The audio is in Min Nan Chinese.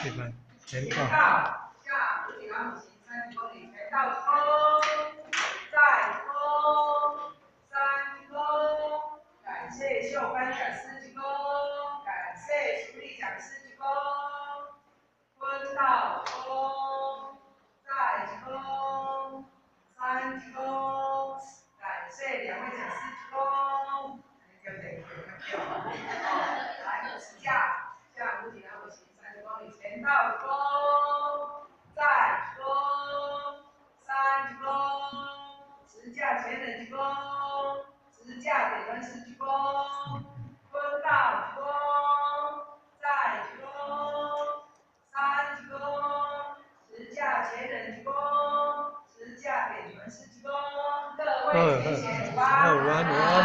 对吧？前前到。到向无顶阿姆行30公里，前到一躬，再一躬，三鞠躬，感谢秀班讲師鞠躬，感謝淑麗講師鞠躬，坤道一躬，再一躬，三鞠躬，感謝兩位講師鞠躬，對不對？來，直架向無頂阿姆行30公里，前到一躬，再一躬，三鞠躬，直架前人鞠躬，直架點燈師鞠躬，坤道鞠躬，再鞠躬，三鞠躬，直架前人鞠躬，直架點燈師鞠躬，各位前賢午安。午安，午安。